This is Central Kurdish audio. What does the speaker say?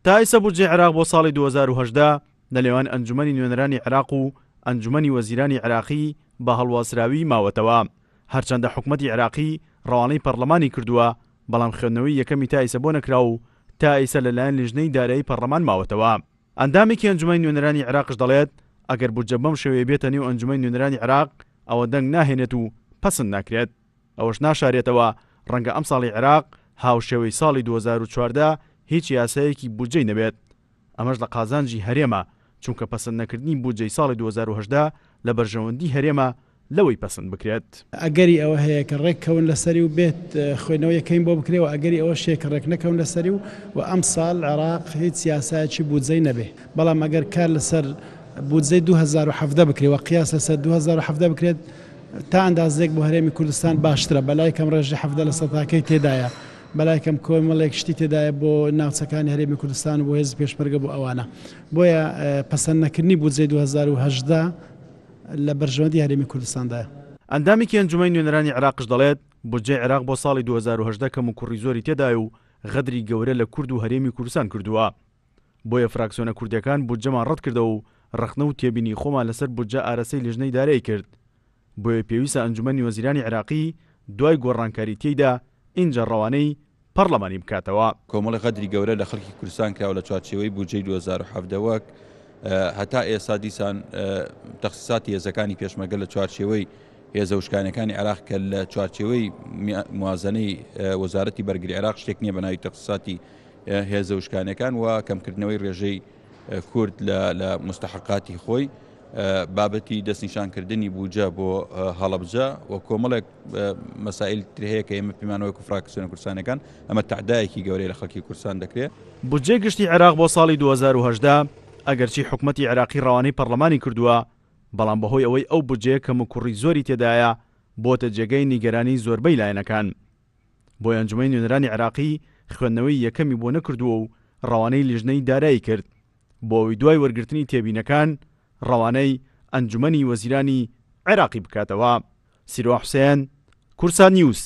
تا ئیسە بودجەی عێراق بۆ ساڵی 2018 لە نێوان ئەنجومەنی نوێنەرانی عێراق و ئەنجومەنی وەزیرانی عێراقی بە هەڵواسراوی ماوەتەوە، هەرچەندە حکومەتی عێراقی ڕەوانەی پەڕلەمانی کردووە، بەڵام خوێندنەوەی یەکەمی تا ئیسە بۆ نەکراوە و تا ئیسە لەلایەن لیژنەی دارایی پەڕلەمان ماوەتەوە. ئەندامێکی ئەنجومەنی نوێنەرانی عێراقش دەڵێت، ئەگەر بودجە بەم شێوەیە بێتە نێو ئەنجومەنی نوێنەرانی عێراق، ئەوە دەنگ ناهێنێت و پەسند ناکرێت. ئەوەش ناشارێتەوە، ڕەنگە ئەمساڵی عێراق هاوشێوەی ساڵی 2014 هیچ یاسایەکی بودجەی نەبێت. ئەمەش لە قازانجی هەرێمە، چونکە پەسەندنەکردنی بودجەی ساڵی 2018 لە بەرژەوەندی هەرێمە لەوەی پەسند بکرێت. ئەگەری ئەوە هەیە کە ڕێک کەون لەسەری و بێت خوێندنەوە یەکەین بۆ بکرێ و ئەگەری ئەوەش هەیە کە ڕێک نەکەون لەسەری و و ئەمساڵ عێراق هیچ یاسایەکی بودجەی نەبێ. بەڵام ئەگەر کار لەسەر بودجەی 2017 بکرێ و قیاس لەسەر 2017 بکرێت تا ئەندازەیەک بۆ هەرێمی کوردستان باشترە، بەلای کەم ڕێژەی 17 لە سەتاکەی تێدایە، بەلای کەم کۆمەڵێک شتی تێدایە بۆ ناوچەکانی هەرێمی کوردستان و بۆ هێزی پێشمەرگە بۆ ئەوانە. بۆیە پەسەند نەکردنی بودجەی 2018 لە بەرژەوەندی هەرێمی کوردستاندایە. ئەندامێکی ئەنجومەنی نوێنەرانی عێراقش دەڵێت، بودجەی عێراق بۆ ساڵی 2018 کەموکوڕی زۆری تێدایە و غەدری گەورە لە کورد و هەرێمی کوردستان کردووە. بۆیە فراکسیۆنە کوردیەکان بودجەمان ڕەتکردەوە و ڕەخنە و تێبینی خۆمان لەسەر بودجە ئارەستەی لیژنەی دارایی کرد. بۆیە پێویستە ئەنجومەنی وەزیرانی عێراقی دوای گۆڕانکاری تێیدا ئینجا ڕەوانەی پەڕلەمانی بکاتەوە. کۆمەڵی غەدری گەورە لە خەڵکی کوردستان کراوە لە چوارچێوەی بودجەی 2017 وەک هەتا ئێستا دیسان تەخسیساتی هێزەکانی پێشمەرگە لە چوارچێوەی هێزە وشکانەکانی عێراق کە لە چوارچێوەی موازنەی وەزارەتی بەرگری عێراق شتێک نییە بە ناوی تەخسیساتی هێزە وشکانەکان و کەمکردنەوەی ڕێژەی کورد لە مستحقاتی خۆی بابەتی دەستنیشانکردنی بودجە بۆ هەڵەبجە و کۆمەڵێک مەسائل تر هەیە کە ئێمە پێمان وەکو فراکسیۆنە کوردستانەکان ئەمە تەعدایەکی گەورەی لە خەڵکی کوردستان دەکرێت. بودجەی گشتی عێراق بۆ ساڵی 2018 ئەگەرچی حکومەتی عێراقی ڕەوانەی پەڕلەمانی کردووە، بەڵام بەهۆی ئەوەی ئەو بودجەیە کەموکوڕی زۆری تێدایە، بۆتە جێگەی نیگەرانی زۆربەی لایەنەکان. بۆیە ئەنجومەنی نوێنەرانی عێراقی خوێندنەوەی یەکەمی بۆ نەکردووە و ڕەوانەی لیژنەی دارایی کرد بۆ ئەوەی دوای وەرگرتنی تێبینەکان ڕەوانەی ئەنجومەنی وەزیرانی عێراقی بکاتەوە. سیروان حوسێن، کوردسات نیوز.